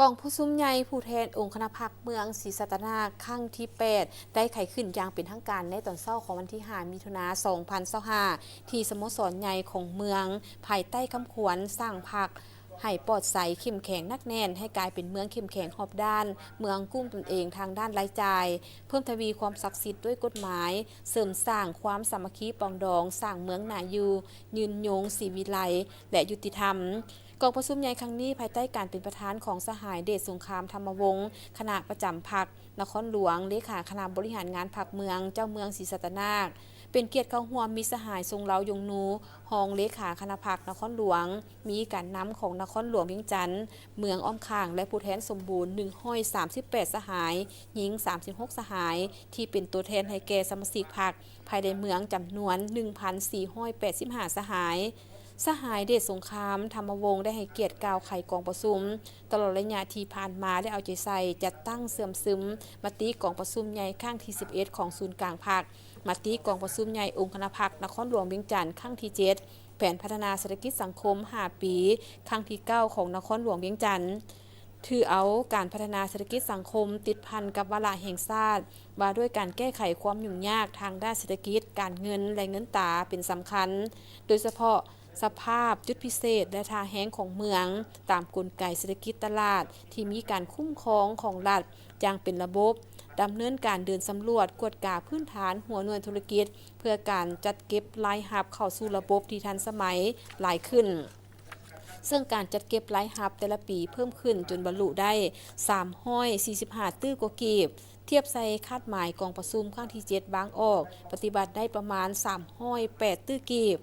ກອງປະຊຸມໃຫຍ່ຜູ້ແທນອົງຄະນະພັກເມືອງສີສັດຕະນາກ ຄັ້ງທີແປດ ໄດ້ໄຂຂຶ້ນຢ່າງເປັນທາງການໃນຕອນເຊົ້າຂອງວັນທີຫ້າ ມິຖຸນາ ສອງພັນຊາວຫ້າ ທີ່ສະໂມສອນໃຫຍ່ຂອງເມືອງ ພາຍໃຕ້ຄຳຂວັນ ສ້າງພັກໃຫ້ປອດໃສ, ເຂັ້ມແຂງ, ໜັກແໜ້ນ, ໃຫ້ກາຍເປັນເມືອງເຂັ້ມແຂງຮອບດ້ານ, ເມືອງກຸ້ມຕົນເອງທາງດ້ານລາຍຈ່າຍ, ເພີ່ມທະວີຄວາມສັກສິດດ້ວຍກົດໝາຍ, ເສີມສ້າງຄວາມສາມັກຄີປອງດອງ, ສ້າງເມືອງໜ້າຢູ່, ຍືນຍົງ, ສີວິໄລ ແລະ ຍຸຕິທຳ. ກອງປະຊຸມໃຫຍ່ຄັ້ງນີ້ ພາຍໃຕ້ການເປັນປະທານຂອງສະຫາຍ ເດດສົງຄາມ ທຳມະວົງ ຄະນະປະຈຳພັກນະຄອນຫຼວງ, ເລຂາຄະນະບໍລິຫານງານພັກເມືອງ, ເຈົ້າເມືອງສີສັດຕະນາກ. ເປັນກຽດເຂົ້າຮ່ວມມີສະຫາຍ ຊົງເລົາ ຢົງນູ, ຮອງເລຂາຄະນະພັກນະຄອນຫຼວງ, ມີການນຳຂອງນະຄອນຫຼວງວຽງຈັນ, ເມືອງອ້ອມຂ້າງ ແລະ ຜູ້ແທນສົມບູນ ໜຶ່ງຮ້ອຍສາມສິບແປດສະຫາຍ, ຍິງ ສາມສິບຫົກສະຫາຍ ທີ່ເປັນຕົວແທນໃຫ້ແກ່ສະມາຊິກພັກພາຍໃນເມືອງ ຈຳນວນ ໜຶ່ງພັນສີ່ຮ້ອຍແປດສິບຫ້າສະຫາຍ. ສະຫາຍ ເດດສົງຄາມ ທຳມະວົງ ໄດ້ໃຫ້ກຽດກ່າວໄຂກອງປະຊຸມ ຕະຫຼອດໄລຍະທີ່ຜ່ານມາ ໄດ້ເອົາໃຈໃສ່ຈັດຕັ້ງເຊື່ອມຊຶມມະຕິກອງປະຊຸມໃຫຍ່ຄັ້ງທີສິບເອັດ ຂອງສູນກາງພັກ, ມະຕິກອງປະຊຸມໃຫຍ່ອົງຄະນະພັກນະຄອນຫຼວງວຽງຈັນຄັ້ງທີເຈັດ, ແຜນພັດທະນາເສດຖະກິດສັງຄົມຫ້າປີ ຄັ້ງທີເກົ້າ ຂອງນະຄອນຫຼວງວຽງຈັນ. ຖືເອົາການພັດທະນາເສດຖະກິດສັງຄົມຕິດພັນກັບວາລະແຫ່ງຊາດ ວ່າດ້ວຍການແກ້ໄຂຄວາມຫຍຸ້ງຍາກທາງດ້ານເສດຖະກິດ, ການເງິນ ແລະ ເງິນຕາເປັນສຳຄັນ, ໂດຍສະເພາະສະພາບຈຸດພິເສດ ແລະ ທ່າແຮງຂອງເມືອງ ຕາມກົນໄກເສດຖະກິດຕະຫຼາດທີ່ມີການຄຸ້ມຄອງຂອງລັດຢ່າງເປັນລະບົບ, ດຳເນີນການເດີນສຳຫຼວດກວດກາພື້ນຖານຫົວໜ່ວຍທຸລະກິດ ເພື່ອການຈັດເກັບລາຍຮັບເຂົ້າສູ່ລະບົບທີ່ທັນສະໄໝຫຼາຍຂຶ້ນ. ເຊິ່ງການຈັດເກັບລາຍຮັບແຕ່ລະປີເພີ່ມຂຶ້ນຈົນບັນລຸໄດ້ສາມຮ້ອຍສີ່ສິບຫ້າຕື້ກວ່າກີບ, ທຽບໃສ່ຄາດໝາຍກອງປະຊຸມຄັ້ງທີເຈັດວາງອອກ ປະຕິບັດໄດ້ປະມານສາມຮ້ອຍແປດຕື້ກີບ.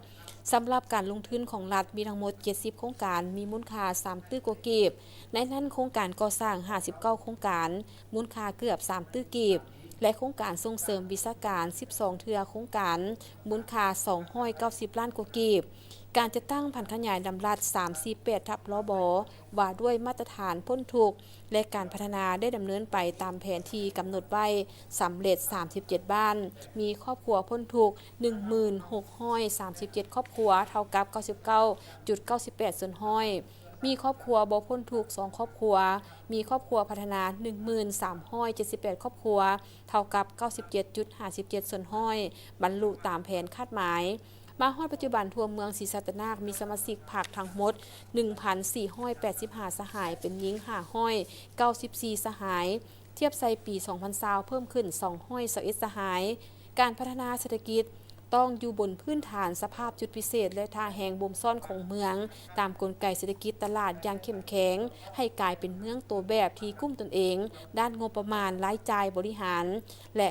ສຳລັບການລົງທຶນຂອງລັດມີທັງໝົດເຈັດສິບໂຄງການ, ມີມູນຄ່າສາມຕື້ກວ່າກີບ. ໃນນັ້ນໂຄງການກໍ່ສ້າງຫ້າສິບເກົ້າໂຄງການ, ມູນຄ່າເກືອບສາມຕື້ກີບ ແລະ ໂຄງການສົ່ງເສີມວິຊາການສິບສອງເທື່ອໂຄງການ, ມູນຄ່າສອງຮ້ອຍເກົ້າສິບລ້ານກວ່າກີບ. ການຈັດຕັ້ງຜັນຂະຫຍາຍດຳລັດສາມສີ່ແປດທັບ ລບ ວ່າດ້ວຍມາດຕະຖານພົ້ນທຸກ ແລະ ການພັດທະນາໄດ້ດຳເນີນໄປຕາມແຜນທີ່ກຳນົດໄວ້ ສຳເລັດສາມສິບເຈັດບ້ານ, ມີຄອບຄົວພົ້ນທຸກໜຶ່ງໝື່ນຫົກຮ້ອຍສາມສິບເຈັດຄອບຄົວ ເທົ່າກັບເກົ້າສິບເກົ້າຈຸດເກົ້າສິບແປດສ່ວນຮ້ອຍ, ມີຄອບຄົວບໍ່ພົ້ນທຸກສອງຄອບຄົວ, ມີຄອບຄົວພັດທະນາໜຶ່ງໝື່ນສາມຮ້ອຍເຈັດສິບແປດຄອບຄົວ ເທົ່າກັບເກົ້າສິບເຈັດຈຸດຫ້າສິບເຈັດສ່ວນຮ້ອຍ ບັນລຸຕາມແຜນຄາດໝາຍ. ມາຮອດປັດຈຸບັນ, ທົ່ວເມືອງສີສັດຕະນາກມີສະມາຊິກພັກທັງໝົດໜຶ່ງພັນສີ່ຮ້ອຍແປດສິບຫ້າສະຫາຍ, ເປັນຍິງຫ້າຮ້ອຍເກົ້າສິບສີ່ສະຫາຍ, ທຽບໃສ່ປີສອງພັນຊາວ ເພີ່ມຂຶ້ນສອງຮ້ອຍຊາວເອັດສະຫາຍ. ການພັດທະນາເສດຖະກິດຕ້ອງຢູ່ບົນພື້ນຖານສະພາບຈຸດພິເສດ ແລະ ທ່າແຮງບົ່ມຊ້ອນຂອງເມືອງ, ຕາມກົນໄກເສດຖະກິດຕະຫຼາດຢ່າງເຂັ້ມແຂງ, ໃຫ້ກາຍເປັນເມືອງໂຕແບບທີ່ກຸ້ມຕົນເອງດ້ານງົບປະມານ, ລາຍຈ່າຍ, ບໍລິຫານ ແລະ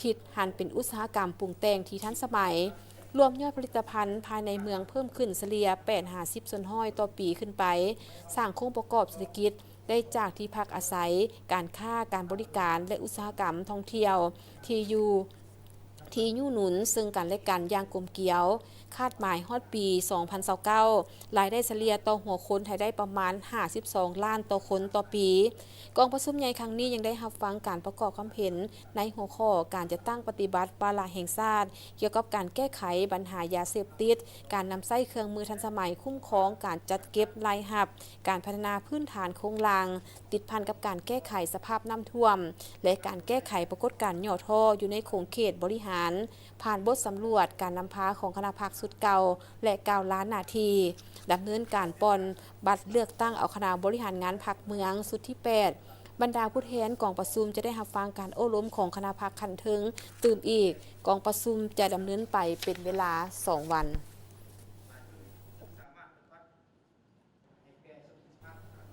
ທິດຫັນເປັນອຸດສາຫະກຳປຸງແຕ່ງທີ່ທັນສະໄໝ. ລວມຍອດຜະລິດຕະພັນພາຍໃນເມືອງເພີ່ມຂຶ້ນສະເລ່ຍແປດຫາສິບສ່ວນຮ້ອຍຕໍ່ປີຂຶ້ນໄປ, ສ້າງໂຄງປະກອບເສດຖະກິດໄດ້ຈາກທີ່ພັກອາໄສ, ການຄ້າ, ການບໍລິການ ແລະ ອຸດສາຫະກຳທ່ອງທ່ຽວ, ທີ່ຢູ່ ທີ່ຍູ້ໜູນເຊິ່ງກັນແລະກັນຢ່າງກົມກຽວ. ຄາດໝາຍຮອດປີສອງພັນຊາວເກົ້າ ລາຍໄດ້ສະເລ່ຍຕໍ່ຫົວຄົນໃຫ້ໄດ້ປະມານຫ້າສິບສອງລ້ານຕໍ່ຄົນຕໍ່ປີ. ກອງປະຊຸມໃຫຍ່ຄັ້ງນີ້ຍັງໄດ້ຮັບຟັງການປະກອບຄຳເຫັນໃນຫົວຂໍ້ການຈັດຕັ້ງປະຕິບັດວາລະແຫ່ງຊາດ ກ່ຽວກັບການແກ້ໄຂບັນຫາຢາເສບຕິດ, ການນຳໃຊ້ເຄື່ອງມືທັນສະໄໝຄຸ້ມຄອງການຈັດເກັບລາຍຮັບ, ການພັດທະນາພື້ນຖານໂຄງລ່າງ ຕິດພັນກັບການແກ້ໄຂສະພາບນ້ຳຖ້ວມ ແລະ ການແກ້ໄຂປາກົດການຫຍໍ້ທໍ້ຢູ່ໃນຂົງເຂດບໍລິຫານ, ຜ່ານບົດສຳຫຼວດການນຳພາຂອງຄະນະພັກຊຸດເກົ່າ ແລະ ກ້າວລ້ານໜ້າທີ່, ດຳເນີນການປ່ອນບັດເລືອກຕັ້ງເອົາຄະນະບໍລິຫານງານພັກເມືອງຊຸດທີແປດ. ບັນດາຜູ້ແທນກອງປະຊຸມຈະໄດ້ຮັບຟັງການໂອ້ລົມຂອງຄະນະພັກຂັ້ນເທິງຕື່ມອີກ. ກອງປະຊຸມຈະດຳເນີນໄປເປັນເວລາສອງວັນ.